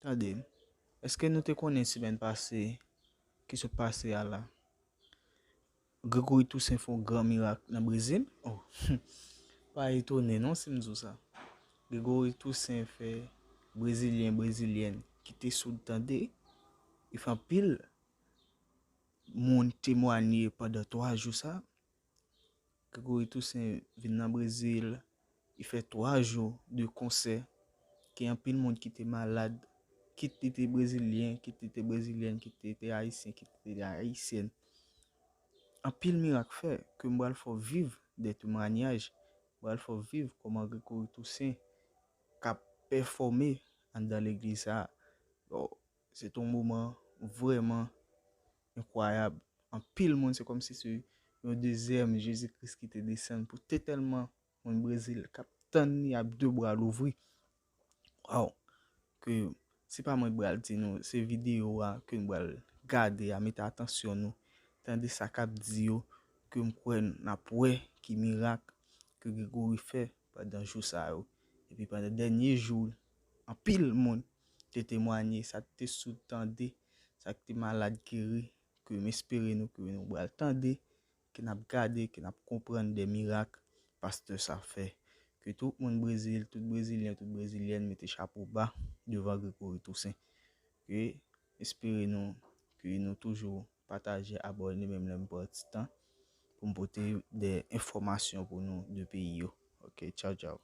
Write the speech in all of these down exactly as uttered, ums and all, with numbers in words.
Tande, èske nou te konnen semèn pase, ki sot pase a la? Gregory Toussaint fè yon gran mirak nan Brezil? Oh, pa etone non si m di w sa. Gregory Toussaint fè Brezilyen, Brezilyèn ki te soud tande, e fè anpil moun temwanye pandan twa jou sa. Gregory Toussaint vin nan Brezil, li fè twa jou de konsè, gen anpil moun ki te malad, kit li te brezilyen, kit li te brezilyèn, kit li te ayisyen, kit li te ayisyèn. Anpil mirak fè ke m pral fè w viv de temwanyaj, m pral fè w viv kòman Gregory Toussaint k ap pèfòme anndan legliz sa a. Bon, se te yon moman vrèman enkwayab. Anpil moun, se kòmsi se yon dezyèm Jezi Kris ki te desann pou te tèlman moun Brezil k ap tann li ak de bra louvri. Waw! Ke se pa mwen k pral di nou, se videyo a ke nou pral gade a, mete atansyon nou, tande sa k ap di yo, ke m kwè n ap wè ki mirak ke Gregory fè pandan jou sa yo. Epi pandan dènye jou, anpil moun te temwanye, sa k te soud tande, sa k te malad geri, ke m espere nou, ke nou pral tande, ke n ap gade, ke n ap konprann de mirak pastè sa fè. Ke tout moun Brezil, tout Brezilyen, tout Brezilyèn mete chapo ba devan Gregory Toussaint. Ke espere nou, ke nou toujou pataje, abòne, menm lè m pran ti tan pou m pote de enfòmasyon pou nou de peyi yo. Ok, tchaw, tchaw.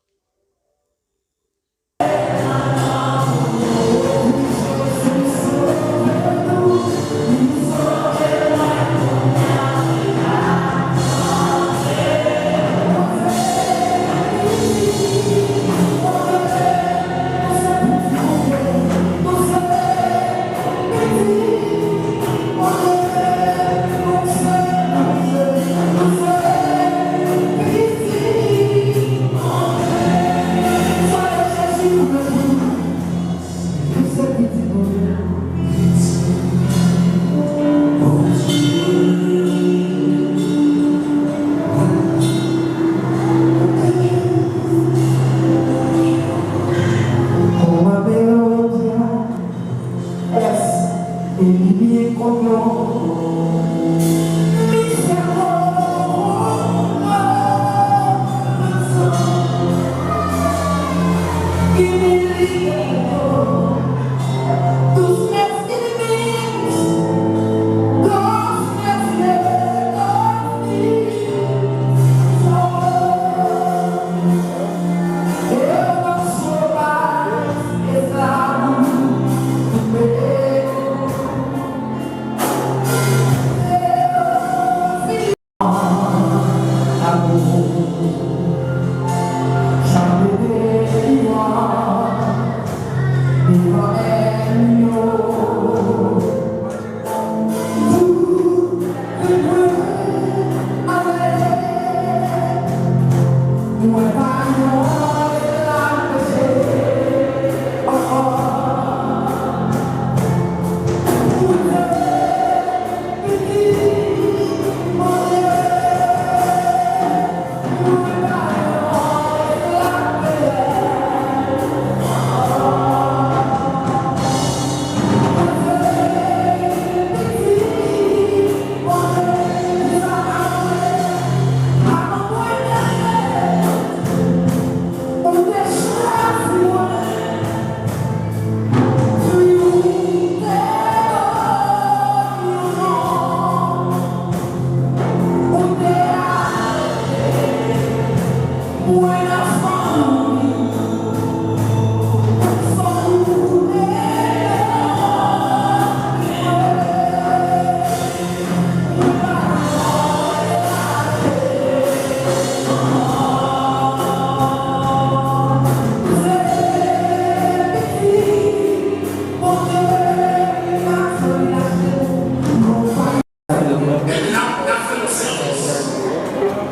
Epi n ap, n ap fè yon sèvis.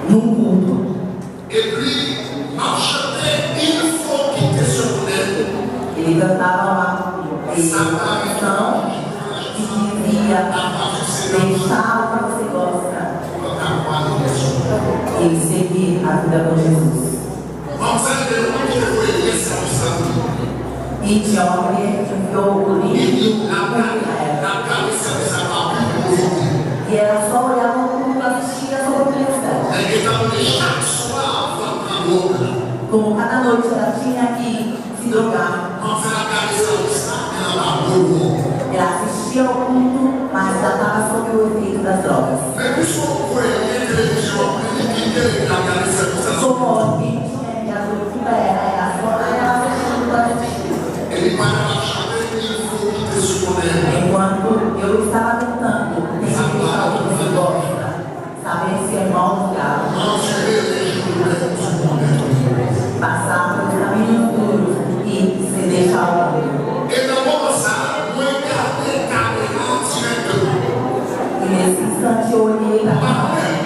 Nou kontan. Epi, m ap chante Il faut quitter ce monde. E li kanta papa, e sa pa retan ki di a, deja ou panse kòm sa. E se byen, a vida com Jesus. Manzèl de lwen ki te voye pyès sa pou sa. Di jovem que enviou Gracias a Dios que recibí las drogas. Como pinche ya tú traes a la zona, ya la zona. Enquanto eu estava tentando, saber se é mau diabo. Passar por caminhos duros e se deixar o mundo. E nesse instante eu olhei para a câmera.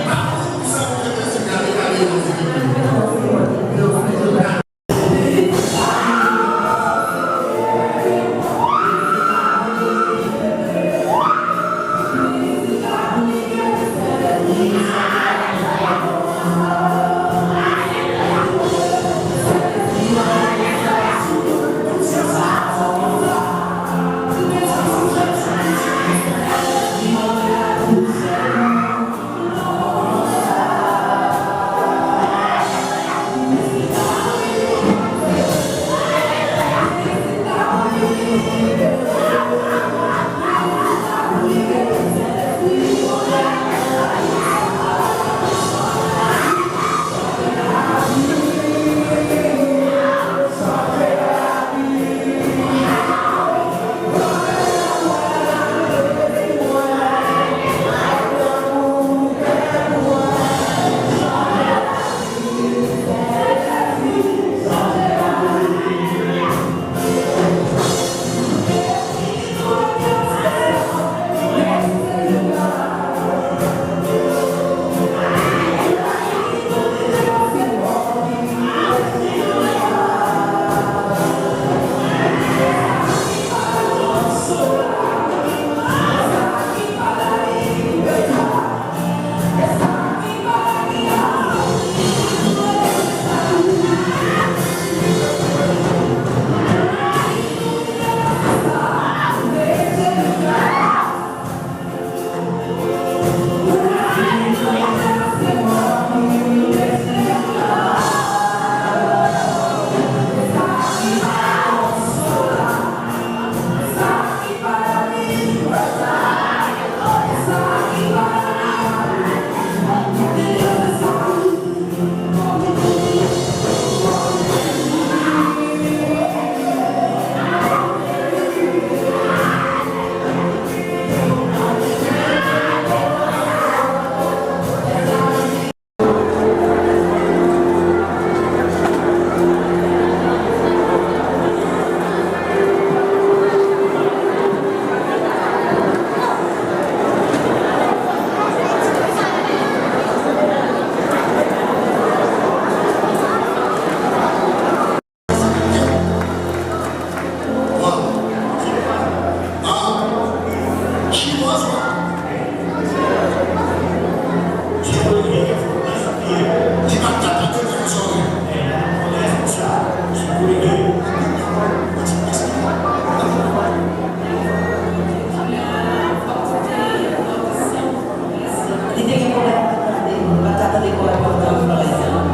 Li te gen pwoblèm pou l tande, li pa t ka tande kòrèkteman.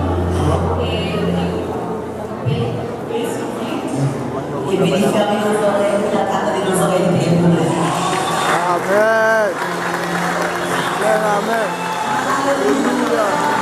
Epi li fèmen nan zòrèy li, li pa t ka tande nan zòrèy li te gen pwoblèm. Amèn. Amèn, amèn. Alelouya.